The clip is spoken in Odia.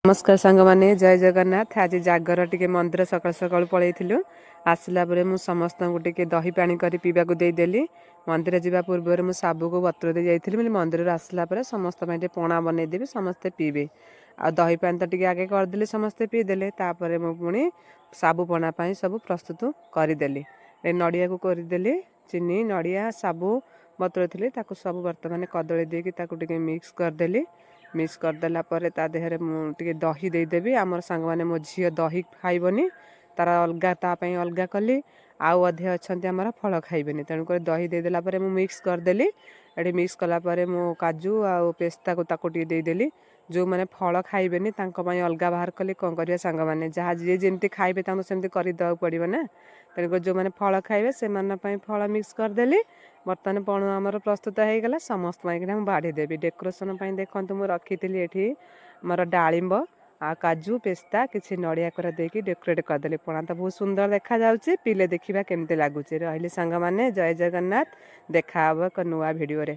ନମସ୍କାର ସାଙ୍ଗମାନେ, ଜୟ ଜଗନ୍ନାଥ। ଆଜି ଜାଗର, ଟିକେ ମନ୍ଦିର ସକାଳୁ ସକାଳୁ ପଳେଇଥିଲୁ। ଆସିଲା ପରେ ମୁଁ ସମସ୍ତଙ୍କୁ ଟିକେ ଦହି ପାଣି କରି ପିଇବାକୁ ଦେଇଦେଲି। ମନ୍ଦିର ଯିବା ପୂର୍ବରୁ ମୁଁ ସାବୁକୁ ବତୁରେଇ ଦେଇ ଯାଇଥିଲି ବୋଲି, ମନ୍ଦିରରୁ ଆସିଲା ପରେ ସମସ୍ତ ପାଇଁ ଟିକେ ପଣା ବନେଇଦେବି, ସମସ୍ତେ ପିଇବେ। ଆଉ ଦହି ପାଣି ତ ଟିକେ ଆଗେ କରିଦେଲି, ସମସ୍ତେ ପିଇଦେଲେ। ତାପରେ ମୁଁ ପୁଣି ସାବୁ ପଣା ପାଇଁ ସବୁ ପ୍ରସ୍ତୁତ କରିଦେଲି। ଏ ନଡ଼ିଆକୁ କରିଦେଲି, ଚିନି, ନଡ଼ିଆ, ସାବୁ ବତୁରେଇଥିଲି, ତାକୁ ସବୁ ବର୍ତ୍ତମାନ କଦଳୀ ଦେଇକି ତାକୁ ଟିକେ ମିକ୍ସ କରିଦେଲି। ମିକ୍ସ କରିଦେଲା ପରେ ତା ଦେହରେ ମୁଁ ଟିକେ ଦହି ଦେଇଦେବି। ଆମର ସାଙ୍ଗମାନେ, ମୋ ଝିଅ ଦହି ଖାଇବନି, ତାର ଅଲଗା, ତା ପାଇଁ ଅଲଗା କଲି। ଆଉ ଅଧେ ଅଛନ୍ତି ଆମର ଫଳ ଖାଇବେନି, ତେଣୁକରି ଦହି ଦେଇଦେଲା ପରେ ମୁଁ ମିକ୍ସ କରିଦେଲି। ଏଠି ମିକ୍ସ କଲା ପରେ ମୁଁ କାଜୁ ଆଉ ପେସ୍ତାକୁ ତାକୁ ଟିକେ ଦେଇଦେଲି। ଯେଉଁମାନେ ଫଳ ଖାଇବେନି, ତାଙ୍କ ପାଇଁ ଅଲଗା ବାହାର କଲି। କ'ଣ କରିବା ସାଙ୍ଗମାନେ, ଯାହା ଯିଏ ଯେମିତି ଖାଇବେ ତାଙ୍କୁ ସେମିତି କରିଦେବାକୁ ପଡ଼ିବ ନା। ତେଣୁକରି ଯେଉଁମାନେ ଫଳ ଖାଇବେ, ସେମାନଙ୍କ ପାଇଁ ଫଳ ମିକ୍ସ କରିଦେଲି। ବର୍ତ୍ତମାନ ପଣା ଆମର ପ୍ରସ୍ତୁତ ହେଇଗଲା। ସମସ୍ତ ପାଇଁ ମୁଁ ବାଢ଼ି ଦେବି। ଡେକୋରେସନ୍ ପାଇଁ ଦେଖନ୍ତୁ, ମୁଁ ରଖିଥିଲି ଏଠି ଆମର ଡାଳିମ୍ବ ଆଉ କାଜୁ, ପେସ୍ତା, କିଛି ନଡ଼ିଆ କୋରା ଦେଇକି ଡେକୋରେଟ୍ କରିଦେଲି। ପଣା ତ ବହୁତ ସୁନ୍ଦର ଦେଖାଯାଉଛି। ପିଇଲେ ଦେଖିବା କେମିତି ଲାଗୁଛି। ରହିଲି ସାଙ୍ଗମାନେ, ଜୟ ଜଗନ୍ନାଥ। ଦେଖା ହେବ ଏକ ନୂଆ ଭିଡ଼ିଓରେ।